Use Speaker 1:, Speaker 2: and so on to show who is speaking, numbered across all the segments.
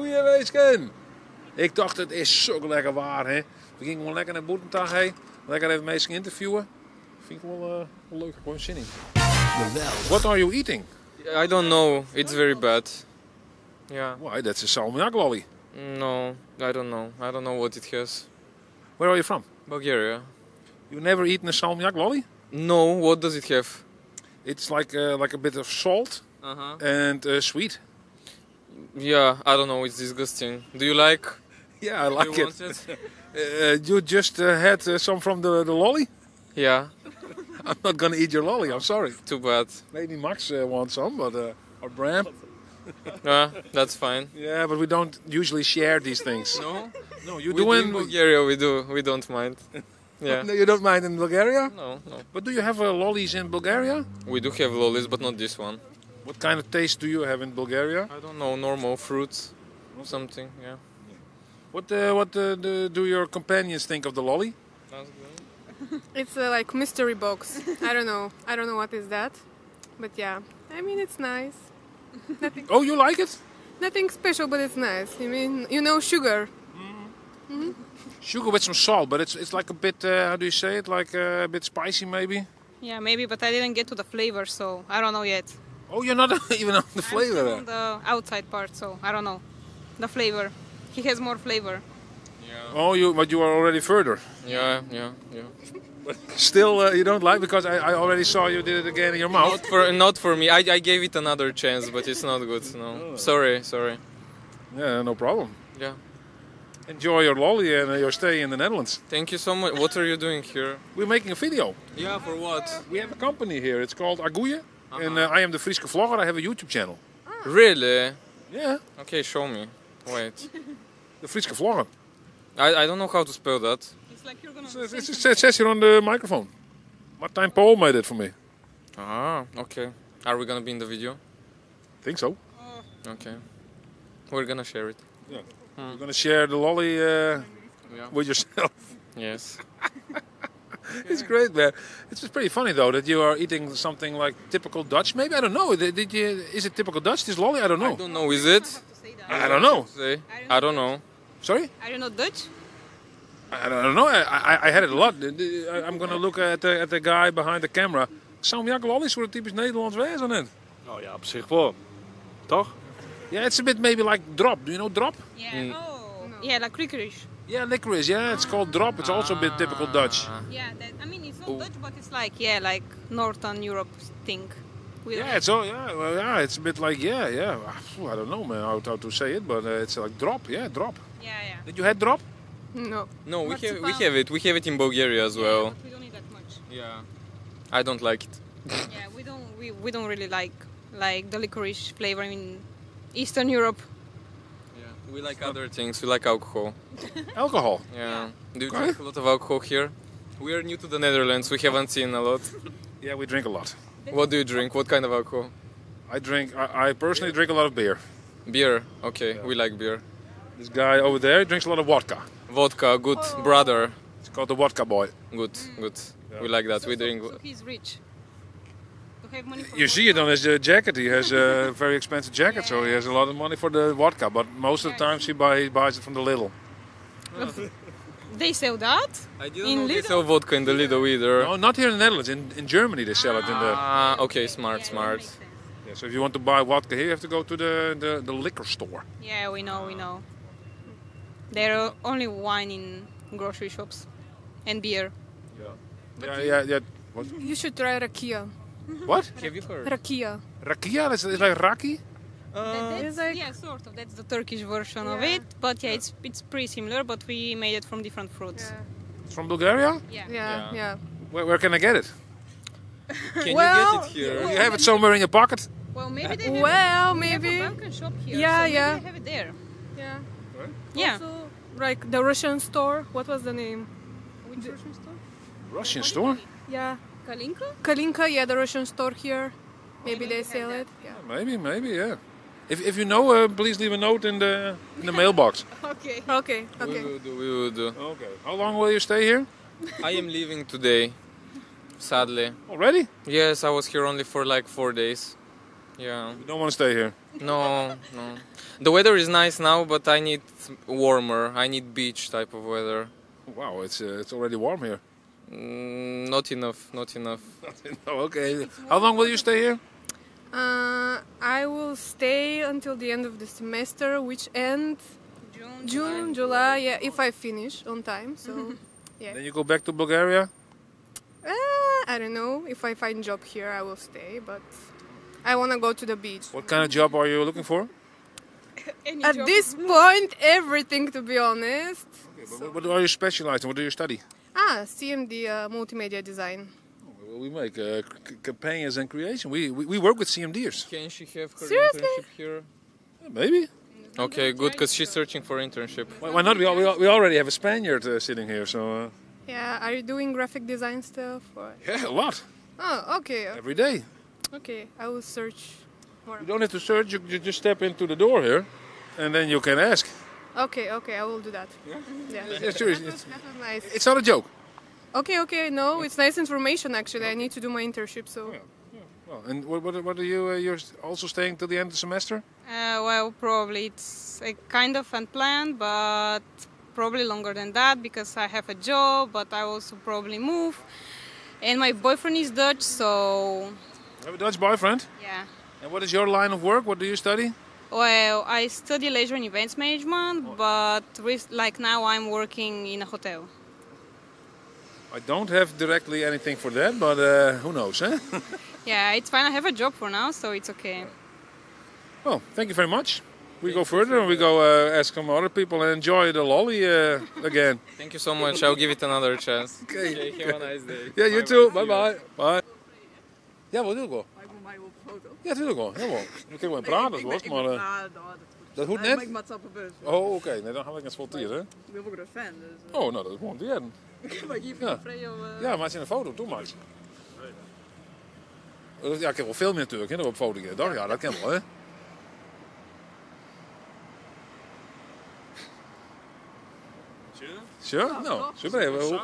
Speaker 1: Goeie minsken! Ik tocht it is sok lekker waar hè. We gean gewoan lekker nei bûten ta hè. Lekker even minsken ynterviewe. Fyn ik wol, wol leuk, ik wol sin yn. What are you eating?
Speaker 2: I don't know. It's very bad. Yeah.
Speaker 1: Why? That's a salmiak lolly.
Speaker 2: No, I don't know. I don't know what it has.
Speaker 1: Where are you from?
Speaker 2: Bulgaria.
Speaker 1: You never eaten a salmiak lolly?
Speaker 2: No, what does it have?
Speaker 1: It's like a bit of salt and sweet.
Speaker 2: Yeah, I don't know. It's disgusting. Do you like?
Speaker 1: Yeah, I
Speaker 2: Do
Speaker 1: like
Speaker 2: you
Speaker 1: it.
Speaker 2: want it?
Speaker 1: You just had some from the lolly?
Speaker 2: Yeah.
Speaker 1: I'm not gonna eat your lolly, I'm sorry.
Speaker 2: Too bad.
Speaker 1: Maybe Max wants some, but or Bram.
Speaker 2: Yeah, that's fine.
Speaker 1: Yeah, but we don't usually share these things.
Speaker 2: No?
Speaker 1: No, you
Speaker 2: We
Speaker 1: do
Speaker 2: do
Speaker 1: in
Speaker 2: in Bulgaria, we do. We don't mind. Yeah.
Speaker 1: No, you don't mind in Bulgaria?
Speaker 2: No, no.
Speaker 1: But do you have lollies in Bulgaria?
Speaker 2: We do have lollies, but not this one.
Speaker 1: What kind of taste do you have in Bulgaria?
Speaker 2: I don't know, normal fruits, something, yeah.
Speaker 1: What do your companions think of the lolly?
Speaker 2: That's good.
Speaker 3: It's like mystery box. I don't know. I don't know what is that. But yeah, I mean it's nice. Nothing.
Speaker 1: Oh, you like it?
Speaker 3: Nothing special, but it's nice. I mean, you know, sugar.
Speaker 1: Sugar with some salt, but it's like a bit, how do you say it? Like a bit spicy maybe?
Speaker 4: Yeah, maybe, but I didn't get to the flavor, so I don't know yet.
Speaker 1: Oh, you're not even on the flavor.
Speaker 4: I'm still on the outside part, so I don't know. The flavor. He has more flavor.
Speaker 2: Yeah.
Speaker 1: Oh, but you are already further.
Speaker 2: Yeah.
Speaker 1: But still, you don't like, because I already saw you did it again in your mouth.
Speaker 2: Not for me. I gave it another chance, but it's not good. No.
Speaker 1: Oh.
Speaker 2: Sorry, sorry.
Speaker 1: Yeah, no problem.
Speaker 2: Yeah.
Speaker 1: Enjoy your lolly and your stay in the Netherlands.
Speaker 2: Thank you so much. What are you doing here?
Speaker 1: We're making a video.
Speaker 2: Yeah, for what?
Speaker 1: We have a company here. It's called Agoeie. And I am the Fryske Vlogger. I have a YouTube channel.
Speaker 2: Really?
Speaker 1: Yeah.
Speaker 2: Okay, show me. Wait.
Speaker 1: The Fryske Vlogger.
Speaker 2: I don't know how to spell that.
Speaker 4: It's like you're gonna
Speaker 1: It says here on the microphone. Martijn Pool made it for me.
Speaker 2: Ah, okay. Are we gonna be in the video?
Speaker 1: Think so.
Speaker 2: Okay. We're gonna share it.
Speaker 1: Yeah. You're gonna share the lolly
Speaker 2: Yeah.
Speaker 1: with yourself.
Speaker 2: Yes.
Speaker 1: It's great, man. It's just pretty funny though that you are eating something like typical Dutch. Maybe I don't know. Did you? Is it typical Dutch? This lolly? I don't know.
Speaker 2: I don't know. Is it?
Speaker 1: I don't know.
Speaker 2: Say. I don't know.
Speaker 1: Sorry?
Speaker 4: Are you not Dutch?
Speaker 1: I don't know. I had it a lot. I'm gonna look at the guy behind the camera. Salmiak lolly soe typisch Nederlands wêze, net?
Speaker 5: Nou ja, op sich wol. Toch?
Speaker 1: Yeah, it's a bit maybe like drop. Do you know drop?
Speaker 4: Yeah. Oh. Yeah, like licorice.
Speaker 1: Yeah, licorice. Yeah, it's called drop. It's also a bit typical Dutch.
Speaker 4: Yeah, that, I mean it's not Dutch, but it's like yeah, like Northern Europe thing. We
Speaker 1: Yeah, it's all yeah, well, yeah. It's a bit like yeah, yeah. I don't know, man, how to say it, but it's like drop. Yeah, drop.
Speaker 4: Yeah, yeah.
Speaker 1: Did you have drop?
Speaker 3: No.
Speaker 2: No, we
Speaker 4: Marzipan.
Speaker 2: have it. We have it in Bulgaria as well.
Speaker 4: Yeah, but we don't eat that much.
Speaker 2: Yeah. I don't like it.
Speaker 4: Yeah, we don't really like the licorice flavor in Eastern Europe.
Speaker 2: Yeah. We like other things. We like alcohol.
Speaker 1: Alcohol.
Speaker 2: Yeah. Do you
Speaker 1: Okay.
Speaker 2: drink a lot of alcohol here? We are new to the Netherlands. We haven't seen a lot.
Speaker 1: Yeah, we drink a lot.
Speaker 2: What do you drink? What kind of alcohol?
Speaker 1: I drink. I personally drink a lot of beer.
Speaker 2: Beer. Okay, we like beer.
Speaker 1: This guy over there drinks a lot of vodka.
Speaker 2: Vodka, good brother.
Speaker 1: It's called the vodka boy.
Speaker 2: Good, good. We like that. We drink.
Speaker 4: So he's rich. To have money for
Speaker 1: You see it on his jacket. He has a very expensive jacket, so he has a lot of money for the vodka. But most of the times he buys it from the Lidl.
Speaker 4: They sell that?
Speaker 2: I didn't
Speaker 4: In
Speaker 2: know they
Speaker 4: Lidl?
Speaker 2: sell vodka in the Lidl either.
Speaker 1: No, not here in the Netherlands. In Germany they sell it in the.
Speaker 2: Okay, smart,
Speaker 4: Yeah, that
Speaker 2: smart.
Speaker 4: makes sense.
Speaker 1: Yeah, so if you want to buy vodka here, you have to go to the liquor store.
Speaker 4: Yeah, we know, we know. There are only wine in grocery shops and beer.
Speaker 1: Yeah. What?
Speaker 3: You should try rakia.
Speaker 1: What?
Speaker 2: Have you heard?
Speaker 3: Rakia.
Speaker 1: Rakia? It's like raki?
Speaker 4: That's,
Speaker 3: It's like-
Speaker 4: yeah, sort of. That's the Turkish version of
Speaker 3: Yeah.
Speaker 4: it. But yeah, it's pretty similar, but we made it from different fruits.
Speaker 3: Yeah.
Speaker 1: It's from Bulgaria?
Speaker 4: Yeah.
Speaker 3: Yeah,
Speaker 2: Yeah.
Speaker 3: yeah.
Speaker 1: Where can I get it?
Speaker 2: Can
Speaker 3: Well-
Speaker 2: you get it here?
Speaker 1: You have it somewhere in your pocket?
Speaker 4: Well, maybe they have
Speaker 3: Well,
Speaker 4: we have
Speaker 3: maybe.
Speaker 4: a Balkan shop here.
Speaker 3: Yeah,
Speaker 4: so maybe
Speaker 3: yeah.
Speaker 4: They have it there.
Speaker 3: Yeah.
Speaker 4: Yeah.
Speaker 3: Also, like the Russian store. What was the name?
Speaker 4: Which Russian store?
Speaker 1: Russian store?
Speaker 3: Yeah.
Speaker 4: Kalinka?
Speaker 3: Kalinka, yeah, the Russian store here. Maybe they
Speaker 4: they
Speaker 3: sell
Speaker 4: have
Speaker 3: it. Yeah.
Speaker 1: Maybe, maybe, yeah. If you know, please leave a note in the mailbox.
Speaker 4: Okay.
Speaker 3: Okay, okay.
Speaker 2: We will do. We will do.
Speaker 1: Okay. How long will you stay here?
Speaker 2: I am leaving today, sadly.
Speaker 1: Already?
Speaker 2: Yes, I was here only for like 4 days. Yeah.
Speaker 1: You don't want to stay here?
Speaker 2: No, no. The weather is nice now, but I need warmer. I need beach type of weather.
Speaker 1: Wow, it's already warm here.
Speaker 2: Not enough, not enough.
Speaker 1: Okay. How long will you stay here?
Speaker 3: I will stay until the end of the semester, which ends
Speaker 4: June,
Speaker 3: June, July. Yeah, if I finish on time. So, yeah.
Speaker 1: Then you go back to Bulgaria?
Speaker 3: I don't know. If I find job here, I will stay, but I want to go to the beach.
Speaker 1: What kind of job are you looking for?
Speaker 4: Any
Speaker 3: At
Speaker 4: job.
Speaker 3: this point, everything, to be honest.
Speaker 1: Okay, but what are you specialized in? What do you study?
Speaker 3: CMD, multimedia design.
Speaker 1: Well, we make campaigns and creation. We work with CMD'ers.
Speaker 2: Can she have her
Speaker 3: Seriously?
Speaker 2: internship here?
Speaker 1: Yeah, maybe.
Speaker 2: Okay, good, because she's searching for internship.
Speaker 1: Why not? We already have a Spaniard sitting here, so...
Speaker 3: Yeah, are you doing graphic design stuff? Or?
Speaker 1: Yeah, a lot.
Speaker 3: Oh, okay.
Speaker 1: Every day.
Speaker 3: Okay, I will search more.
Speaker 1: You don't have to search, you just step into the door here and then you can ask.
Speaker 3: Okay, okay, I will do that. Yeah? Yeah.
Speaker 1: Yeah, seriously.
Speaker 3: That was nice.
Speaker 1: It's not a joke.
Speaker 3: Okay, okay, no, it's nice information actually. I need to do my internship, so...
Speaker 1: Yeah. Yeah. Well, and what are you, you're also staying till the end of the semester?
Speaker 4: Well, probably it's a kind of unplanned, but probably longer than that because I have a job, but I also probably move. And my boyfriend is Dutch, so...
Speaker 1: You have a Dutch boyfriend?
Speaker 4: Yeah.
Speaker 1: And what is your line of work? What do you study?
Speaker 4: Well, I study leisure and events management, but now I'm working in a hotel.
Speaker 1: I don't have directly anything for that, but who knows, huh?
Speaker 4: Yeah, it's fine. I have a job for now, so it's okay.
Speaker 1: Well, thank you very much. We go further and we go ask some other people and enjoy the lolly again.
Speaker 2: Thank you so much. I'll give it another chance.
Speaker 1: Okay.
Speaker 2: Okay, have a nice day.
Speaker 1: Yeah, you
Speaker 2: Bye
Speaker 1: too.
Speaker 2: bye.
Speaker 1: Bye bye. Bye. Ja, wel, natuurlijk wel.
Speaker 6: Maar ik moet mij op de foto.
Speaker 1: Ja, tuurlijk wel. Jawel. Ik kan wel praten,
Speaker 6: Ik
Speaker 1: hoor,
Speaker 6: ben-
Speaker 1: maar,
Speaker 6: Ah, nou, dat hoeft
Speaker 1: dat hoeft
Speaker 6: Nee,
Speaker 1: net?
Speaker 6: Maar ik maak het op de bus.
Speaker 1: Oh, oké. Nee, dan ga ik net voltieren, hè?
Speaker 6: Ik ben ook een fan, dus...
Speaker 1: Oh, nou, dat is gewoon die
Speaker 6: Maar hier
Speaker 1: Ja.
Speaker 6: vind ik vrij, of,
Speaker 1: Ja, maar het is een foto, doe maar. Ja, ik heb wel veel meer natuurlijk, hè, dat op foto. Toch? Ja, dat ken wel, hè? Sure? Nou, super. Hè.
Speaker 6: Oh, dat is ook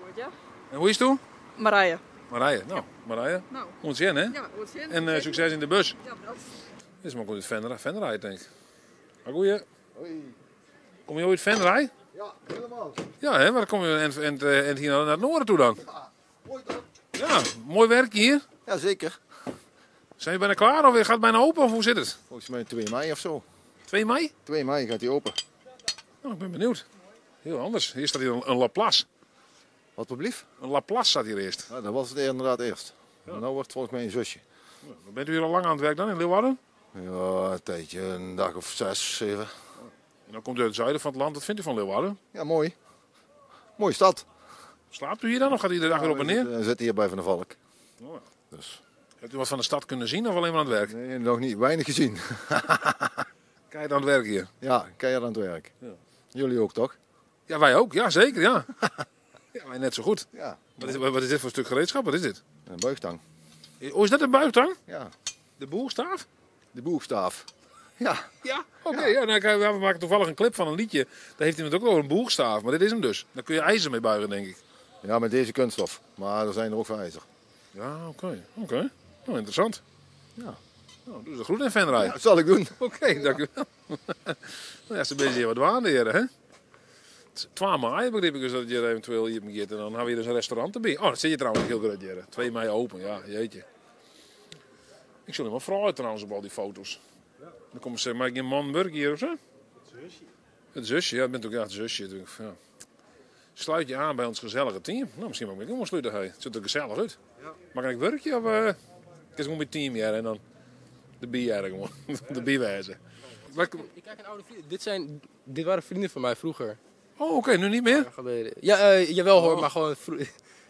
Speaker 6: goed, ja.
Speaker 1: En hoe is het toe?
Speaker 6: Marije.
Speaker 1: Marije, nou, Marije.
Speaker 6: Nou.
Speaker 1: Ons zin, hè?
Speaker 6: Ja, ons zin.
Speaker 1: En succes in de bus.
Speaker 6: Ja, bedankt.
Speaker 1: Dit is maar goed het Venray, denk ik. Maar goeie.
Speaker 7: Hoi.
Speaker 1: Kom je ooit Venray?
Speaker 7: Ja, helemaal.
Speaker 1: Ja, hè? Maar dan kom je en hier naar het noorden toe dan.
Speaker 7: Ja, mooi toch?
Speaker 1: Ja, mooi werk hier.
Speaker 7: Jazeker.
Speaker 1: Zijn je bijna klaar of gaat het bijna open of hoe zit het?
Speaker 7: Volgens mij 2 mei of zo.
Speaker 1: 2 mei?
Speaker 7: 2 mei gaat hij open.
Speaker 1: Nou, ik ben benieuwd. Heel anders. Hier staat hier een Laplace.
Speaker 7: Wat blieft?
Speaker 1: Een Laplace staat hier eerst.
Speaker 7: Ja, dat was het inderdaad eerst.
Speaker 1: Ja.
Speaker 7: Maar nu wordt het volgens mij een zusje.
Speaker 1: Ja, bent u hier al lang aan het werk dan in Leeuwarden?
Speaker 7: Ja, een tijdje, een dag of 6, 7.
Speaker 1: En dan komt u uit het zuiden van het land. Wat vindt u van Leeuwarden?
Speaker 7: Ja, mooi. Mooie stad.
Speaker 1: Slaapt u hier dan of gaat u de dag weer op en neer?
Speaker 7: We zitten hier bij Van der Valk.
Speaker 1: Oh, ja.
Speaker 7: Dus.
Speaker 1: Hebt u wat van de stad kunnen zien of alleen maar aan het werk?
Speaker 7: Nee, nog niet. Weinig gezien.
Speaker 1: Keihard aan het werk hier?
Speaker 7: Ja, keihard aan het werk.
Speaker 1: Ja.
Speaker 7: Jullie ook, toch?
Speaker 1: Ja, wij ook. Ja, zeker. Ja. Ja, wij net zo goed.
Speaker 7: Ja.
Speaker 1: Wat is dit voor stuk gereedschap? Wat is dit?
Speaker 7: Een buigtang.
Speaker 1: Oh, is dat een buigtang?
Speaker 7: Ja.
Speaker 1: De boegstaaf?
Speaker 7: De boegstaaf. Ja.
Speaker 1: Ja, oké. Ja, nou, kijk, we maken toevallig een clip van een liedje. Daar heeft iemand ook over een boegstaaf, maar dit is hem dus. Daar kun je ijzer mee buigen, denk ik.
Speaker 7: Ja, met deze kunststof. Maar er zijn er ook voor ijzer.
Speaker 1: Ja, oké. Oké. Nou, interessant.
Speaker 7: Ja.
Speaker 1: Nou, doe ze groet in Venray.
Speaker 7: Ja, dat zal ik doen.
Speaker 1: Oké, dank u wel. Nou ja, ze zijn hier wat waarderen, hè? 2 mei begreep ik dus dat je eventueel hier moet en dan hebben we hier dus een restaurant erbij. Oh, dat zit je trouwens heel groot, Jere. 2 mei open, ja, jeetje. Ik zal helemaal vrij trouwens op al die foto's. Dan komen ze, maar geen man werk hier of zo? Het zusje. Het zusje, ja, het bent ook ja, het zusje natuurlijk. Ja. Sluit je aan bij ons gezellige team? Nou, misschien mag ik ook wel sluiten. Hey. Het ziet er gezellig uit.
Speaker 5: Ja.
Speaker 1: Maar kan ik werkje of ik is gewoon mijn team hier en dan de bier gewoon. De bierwijze.
Speaker 8: Ik kijk een oude vriend. Dit waren vrienden van mij vroeger.
Speaker 1: Oh, oké, nu niet meer?
Speaker 8: Jaar geleden. Ja, jawel hoor,
Speaker 1: Oh.
Speaker 8: maar gewoon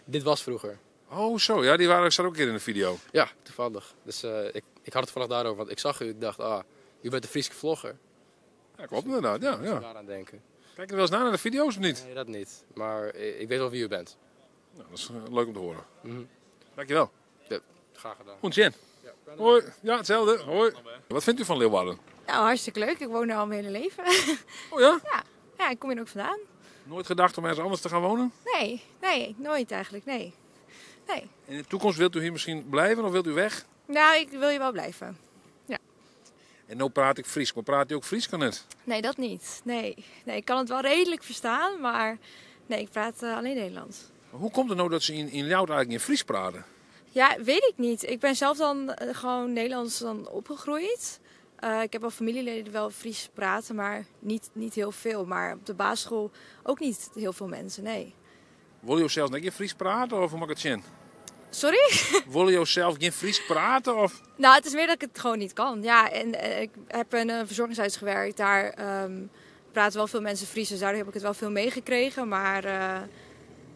Speaker 8: dit was vroeger.
Speaker 1: Oh, zo. Ja, die waren, zat ook een keer in de video.
Speaker 8: Ja, toevallig. Dus ik had het toevallig daarover, want ik zag u, ik dacht, u bent de Friese vlogger.
Speaker 1: Ja, klopt inderdaad, ja, ja.
Speaker 8: Ik daar aan denken.
Speaker 1: Kijk je wel eens naar de video's of niet?
Speaker 8: Nee, dat niet. Maar ik weet wel wie u bent.
Speaker 1: Nou, dat is leuk om te horen. Dankjewel.
Speaker 8: Ja, graag gedaan.
Speaker 1: Goed, Jen.
Speaker 8: Ja,
Speaker 1: Hoi. Ja, hetzelfde. Hoi. Wat vindt u van Leeuwarden?
Speaker 9: Nou, hartstikke leuk. Ik woon er al mijn hele leven.
Speaker 1: Oh ja?
Speaker 9: Ja. Ja, ik kom hier ook vandaan.
Speaker 1: Nooit gedacht om ergens anders te gaan wonen?
Speaker 9: Nee, nee, nooit eigenlijk, nee. Nee.
Speaker 1: In de toekomst wilt u hier misschien blijven of wilt u weg?
Speaker 9: Nou, ik wil hier wel blijven. Ja.
Speaker 1: En nu praat ik Fries, maar praat je ook Fries kan het?
Speaker 9: Nee, dat niet. Nee. nee, ik kan het wel redelijk verstaan, maar nee, ik praat eh, alleen Nederlands.
Speaker 1: Maar hoe komt het nou dat ze in, in Ljouwert eigenlijk in Fries praten?
Speaker 9: Ja, weet ik niet. Ik ben zelf dan eh, gewoon Nederlands dan opgegroeid. Eh, ik heb al familieleden die wel Fries praten, maar niet, niet heel veel. Maar op de basisschool ook niet heel veel mensen, nee.
Speaker 1: Wil je zelf niet in Fries praten of hoe moet ik het zien?
Speaker 9: Sorry?
Speaker 1: Wil je zelf geen Fries praten of...
Speaker 9: Nou, het is meer dat ik het gewoon niet kan. Ja, en eh, ik heb in een verzorgingshuis gewerkt. Daar ehm, praten wel veel mensen Fries, dus daar heb ik het wel veel meegekregen. Maar eh,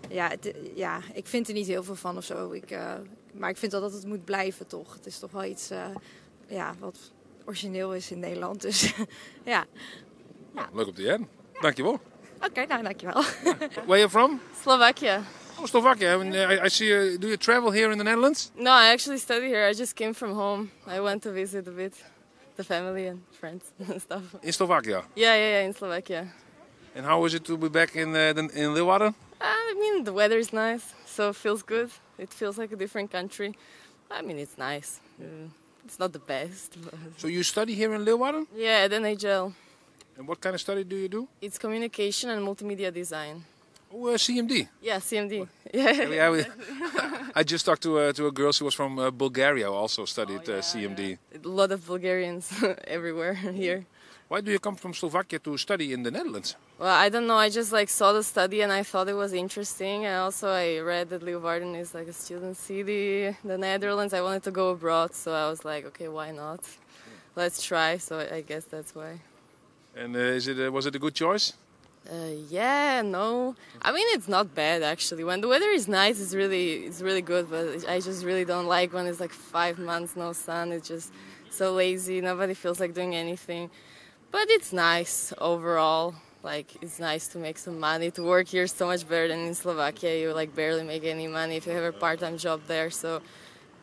Speaker 9: ja, het, ja, ik vind er niet heel veel van of zo. Ik, eh, maar ik vind wel dat het moet blijven, toch? Het is toch wel iets eh, ja, wat origineel is in Nederland. Dus ja.
Speaker 1: Nou, leuk om te horen. Dankjewel.
Speaker 9: Oké, nou, dankjewel.
Speaker 1: Where you from?
Speaker 10: Slovakia.
Speaker 1: Oh, Slovakia. And, I, I see. do you travel here in the Netherlands?
Speaker 10: No, I actually study here. I just came from home. I went to visit a bit the family and friends and stuff.
Speaker 1: In Slovakia.
Speaker 10: Yeah, yeah, yeah, in Slovakia.
Speaker 1: And how is it to be back in uh, in Leeuwarden?
Speaker 10: I mean, the weather is nice, so it feels good. It feels like a different country. I mean, it's nice. It's not the best, but
Speaker 1: So you study here in Leeuwarden?
Speaker 10: yeah, at NHL.
Speaker 1: And what kind of study do you do?
Speaker 10: It's communication and multimedia design.
Speaker 1: Oh, CMD.
Speaker 10: Yeah, CMD. Yeah.
Speaker 1: Yeah, we, I just talked to to a girl. She was from Bulgaria, also studied
Speaker 10: Oh,
Speaker 1: CMD.
Speaker 10: A lot of Bulgarians everywhere here.
Speaker 1: Why do you come from Slovakia to study in the Netherlands?
Speaker 10: Well, I don't know. I just like saw the study and I thought it was interesting. And also I read that Leeuwarden is like a student city, the Netherlands. I wanted to go abroad, so I was like, okay, why not? Let's try. So I guess that's why.
Speaker 1: And is it was it a good choice?
Speaker 10: Yeah, no. I mean, it's not bad actually. When the weather is nice, it's really it's really good. But I just really don't like when it's like 5 months no sun. It's just so lazy. Nobody feels like doing anything. But it's nice overall. Like it's nice to make some money. To work here is so much better than in Slovakia. You like barely make any money if you have a part-time job there. So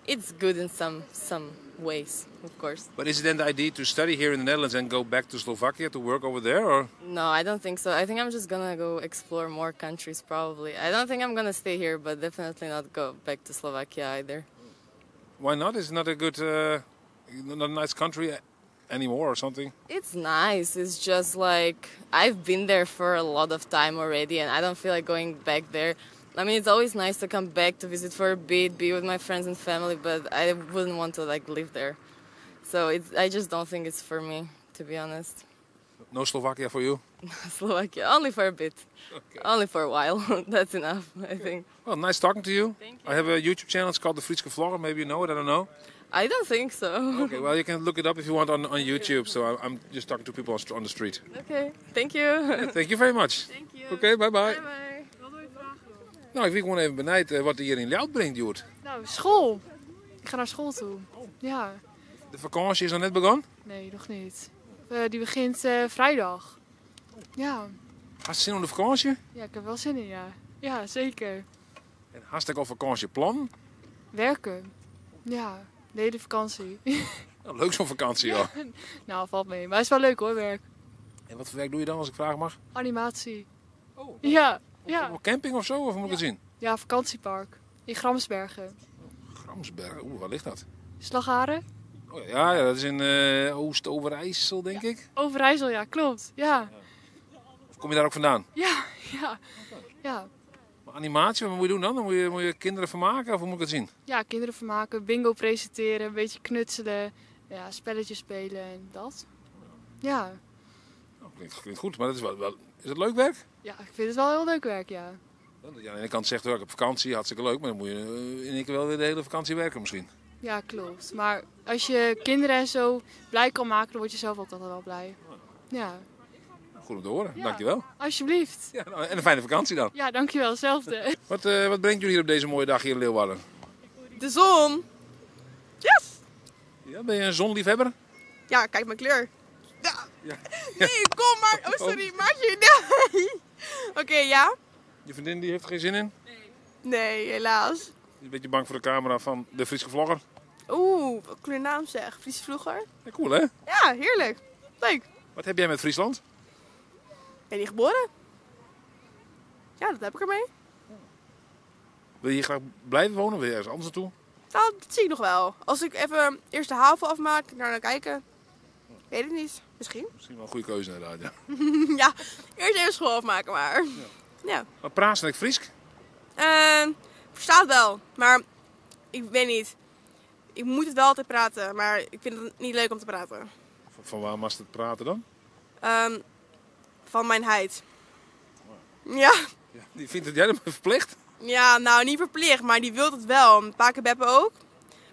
Speaker 10: it's good in some some ways, of course.
Speaker 1: But is it then the idea to study here in the Netherlands and go back to Slovakia to work over there, or?
Speaker 10: No, I don't think so. I think I'm just gonna go explore more countries probably. I don't think I'm gonna stay here, but definitely not go back to Slovakia either.
Speaker 1: Why not? Is it not a good, not a nice country anymore or something?
Speaker 10: It's nice. It's just like I've been there for a lot of time already and I don't feel like going back there. I mean, it's always nice to come back to visit for a bit, be with my friends and family, but I wouldn't want to like live there. So it's I just don't think it's for me, to be honest.
Speaker 1: No Slovakia for you?
Speaker 10: Slovakia only for a bit. Only for a while. That's enough, I think.
Speaker 1: Well, nice talking to you. Thank you. I have a YouTube channel. It's called The Fryske Vlogger. Maybe you know it. I don't know.
Speaker 10: I don't think so.
Speaker 1: Okay, well, you can look it up if you want on, on YouTube. So I, I'm just talking to people on, on the street.
Speaker 10: Okay, thank you.
Speaker 1: Thank you very much.
Speaker 10: Thank you.
Speaker 1: Oké, bye bye.
Speaker 10: Bye bye.
Speaker 1: Nou, ik ben gewoon even benijd eh, wat er hier in Ljouwert brengt, Joert.
Speaker 11: Nou, school. Ik ga naar school toe. Ja.
Speaker 1: De vakantie is nog net begonnen.
Speaker 11: Nee, nog niet. Eh, die begint eh, vrijdag. Ja.
Speaker 1: Had je zin om de vakantie?
Speaker 11: Ja, ik heb wel zin in, ja. Ja, zeker.
Speaker 1: En hartstikke al vakantieplan.
Speaker 11: Werken. Ja, de hele vakantie.
Speaker 1: Nou, leuk zo'n vakantie, joh.
Speaker 11: nou, valt mee. Maar het is wel leuk hoor, werk.
Speaker 1: En wat voor werk doe je dan, als ik vragen mag?
Speaker 11: Animatie. Oh. Ja, ja.
Speaker 1: Op camping of zo, of hoe moet ik het zien?
Speaker 11: Ja, vakantiepark. In Gramsbergen.
Speaker 1: Gramsbergen, oeh, waar ligt dat?
Speaker 11: Slagharen.
Speaker 1: Oh, ja, ja, dat is in eh, Oost-Overijssel, denk ik.
Speaker 11: Overijssel, ja, klopt. Ja.
Speaker 1: Of kom je daar ook vandaan?
Speaker 11: Ja, ja. Ja.
Speaker 1: Maar animatie, wat moet je doen dan? Dan moet je, moet je kinderen vermaken, of hoe moet ik het zien?
Speaker 11: Ja, kinderen vermaken, bingo presenteren, een beetje knutselen, ja, spelletjes spelen en dat. Ja.
Speaker 1: Nou, klinkt, klinkt goed, maar dat is wel, wel, is het leuk werk?
Speaker 11: Ja, ik vind het wel heel leuk werk, ja.
Speaker 1: Dat je aan de ene kant zegt, oh, ik heb vakantie, hartstikke leuk, maar dan moet je eh, in één keer wel weer de hele vakantie werken misschien.
Speaker 11: Ja, klopt. Maar als je kinderen en zo blij kan maken, dan word je zelf ook altijd wel blij. Ja,
Speaker 1: Goed om te horen, dankjewel.
Speaker 11: alsjeblieft.
Speaker 1: Ja, nou, en een fijne vakantie dan.
Speaker 11: Ja, dankjewel, hetzelfde.
Speaker 1: Wat, eh, wat brengt jullie hier op deze mooie dag hier in Leeuwarden?
Speaker 6: De zon. Yes!
Speaker 1: Ja, ben je een zonliefhebber?
Speaker 6: Ja, kijk mijn kleur. Ja.
Speaker 1: Ja.
Speaker 6: Nee, kom maar. Oh, sorry. Maartje, nee. Oké, ja?
Speaker 1: Je vriendin die heeft er geen zin in?
Speaker 6: Nee, helaas.
Speaker 1: Die is een beetje bang voor de camera van de Friese vlogger.
Speaker 6: Oeh, wat kleurnaam zeg. Friese vroeger.
Speaker 1: Ja, cool hè?
Speaker 6: Ja, heerlijk. Leuk.
Speaker 1: Wat heb jij met Friesland?
Speaker 6: Ben je geboren? Ja, dat heb ik ermee.
Speaker 1: Wil je hier graag blijven wonen? Wil je ergens anders naartoe?
Speaker 6: Nou, dat zie ik nog wel. Als ik even eerst de HAVO afmaak, daar naar kijken. Weet ik niet. Misschien.
Speaker 1: Misschien wel een goede keuze inderdaad, ja.
Speaker 6: ja, eerst even school afmaken maar. Ja.
Speaker 1: Maar praat ik Frysk?
Speaker 6: Verstaat wel, maar ik weet niet. Ik moet het wel altijd praten, maar ik vind het niet leuk om te praten.
Speaker 1: Van waar mag het praten dan?
Speaker 6: Van mijn heid. Ja.
Speaker 1: Ja, die vindt het jij dan verplicht?
Speaker 6: Ja, nou niet verplicht, maar die wil het wel. Mijn pa en beppe ook.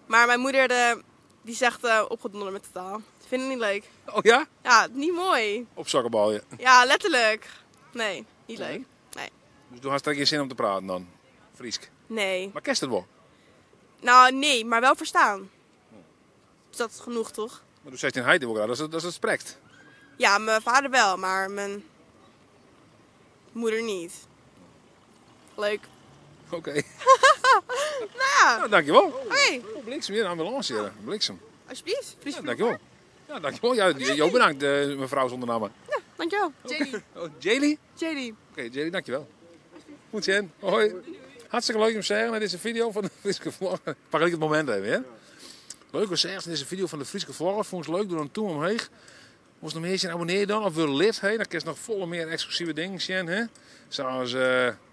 Speaker 6: Maar mijn moeder die zegt opgedonderd met de taal. Ze vindt het niet leuk.
Speaker 1: Oh ja?
Speaker 6: Ja, niet mooi.
Speaker 1: Op zakkenbal,
Speaker 6: Ja, letterlijk. Nee, niet leuk. Nee.
Speaker 1: Dus du hast geen zin om te praten dan? Frysk?
Speaker 6: Nee.
Speaker 1: Maar kerst het wel?
Speaker 6: Nou, nee, maar wel verstaan. Dus dat is genoeg, toch?
Speaker 1: Maar du zegt in heid ook dat het spreekt.
Speaker 6: Ja, mijn vader wel, maar mijn moeder niet. Leuk.
Speaker 1: Oké. Okay.
Speaker 6: nou ja.
Speaker 1: Nou, dankjewel.
Speaker 6: Oké. Okay.
Speaker 1: Oh, bliksem hier, een ambulance hier. Bliksem.
Speaker 6: Alsjeblieft.
Speaker 1: Ja, dankjewel. Ja, dankjewel. Ja, jou bedankt, mevrouw zonder naam.
Speaker 6: Ja, dankjewel. Jelly.
Speaker 1: Oh, Jelly?
Speaker 6: Jelly.
Speaker 1: Oké, okay, Jelly, dankjewel. Goed, Jen. Hoi. Hartstikke leuk om te zeggen. Dit is een video van de Fryske Vlogger. Pak ik het moment even, hè? Leuk om te zeggen. Dit is een video van de Fryske Vlogger. Vond het leuk? Doe dan toe omheen. Moest nog meer zien, abonneer dan of wil lid, hè? Dan kun je nog volle meer exclusieve dingen zien, hè? Zoals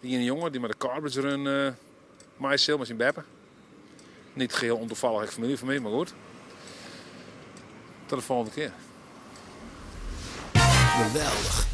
Speaker 1: die ene jongen die met de garbage run uh, met zijn beppe. Niet geheel ontoevallig familie van mij, maar goed. Tot de volgende keer.
Speaker 12: Geweldig.